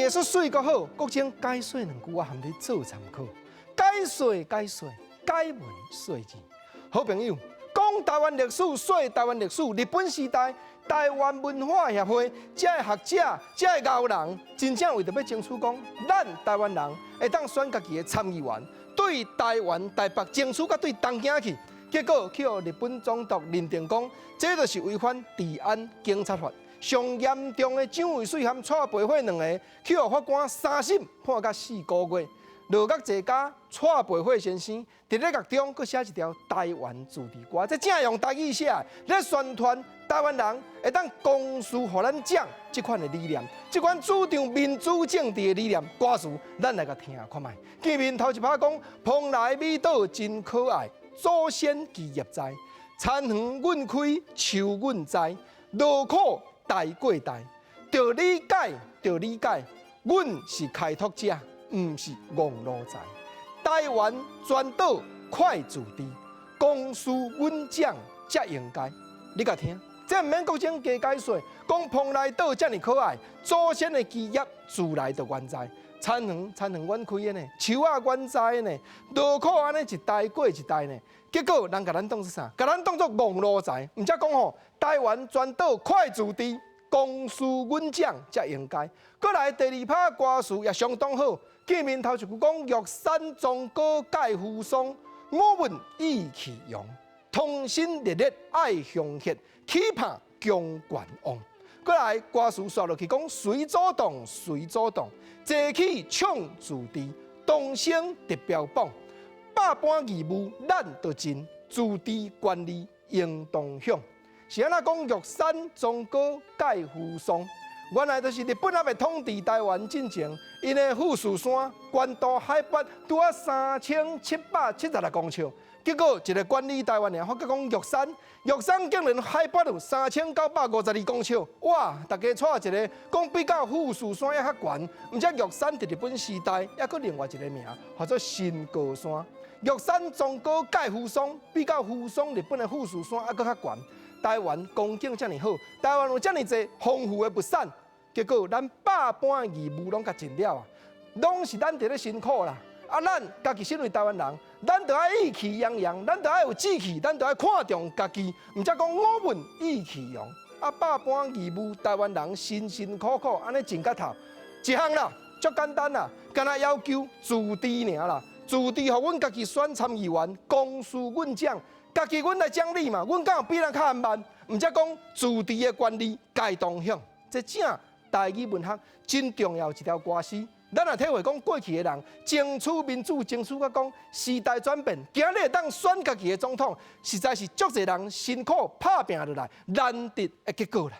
藝術媠閣好，國政解說兩句，我含你做參考。解說解說，解文說字。好朋友，講台灣歷史，說台灣歷史。日本時代，台灣文化協會這个學者、這个𠢕人，真正為著欲爭取講，咱台灣人會當選家己的參議員，對台灣台北爭取甲對東京去。結果去予日本總督認定講，這就是違反治安警察法。上嚴重的蔣渭水和蔡培火兩个，去予法官三審判甲四個月。羅國濟佮蔡培火先生佇咧獄中，閣寫一條台灣自治歌，這正用台語寫的，咧宣傳台灣人會當公司予咱講這款的理念，這款主張民主政治的理念。歌詞咱來共聽看覓。見面頭一拍講，蓬萊美島真可愛，祖先基業在，田園阮開，樹阮栽，勞苦代過代，著理解，著理解，阮是開拓者，毋是戇奴才。台灣全島快自治，公私阮掌才應該。你共聽，這毋免國政加解說，講蓬萊島遮爾可愛，祖先的基業自來就原在。田園田園阮開的呢，樹仔阮栽的呢，勞苦按呢一代過一代呢。結果人共咱當做啥？共咱當做戇奴才。毋才講吼，台灣全島快自治，公私阮掌才應該。閣來第二拍歌詞也相當好，見面頭一句講玉山崇高蓋扶桑，我們意氣揚，同心熱烈愛鄉血，起拍強權王。閣來歌詞煞落去講，隨主動，隨主動，齊起唱自治，同聲得標榜，百般義務咱都盡，自治權利應當享。是按怎講玉山崇高蓋扶桑？原來就是日本猶未統治台灣進前，𪜶的富士山懸度海拔拄仔3776公尺。結果一个管理台灣的發覺講玉山，玉山竟然海拔有3952公尺，哇！大家掣一个講比較富士山猶較懸，毋才玉山佇日本時代猶閣另外一个名，號做新高山。玉山崇高蓋扶桑，比較扶桑日本的富士山猶閣較懸。台灣風景遮爾好，台灣有遮爾濟豐富的物產，結果咱百般義務攏共盡了啊，攏是咱佇咧辛苦啦。啊，咱家己身為台灣人，咱著愛意氣揚揚，咱著愛有志氣，咱著愛看重家己，毋才講我們意氣揚。啊，百般義務，台灣人辛辛苦苦按呢盡甲頭，一項啦，足簡單啦，干焦要求自治爾啦，自治予阮家己選參議員，公私阮掌，家己阮來掌理嘛，阮敢有比人較慢？毋才講自治的權利該當享，這正台語文學真重要一條歌詩。咱若體會講過去的人爭取民主，爭取甲講時代轉變，今日會當選家己的總統，實在是足濟人辛苦拍拚落來難得的結果啦。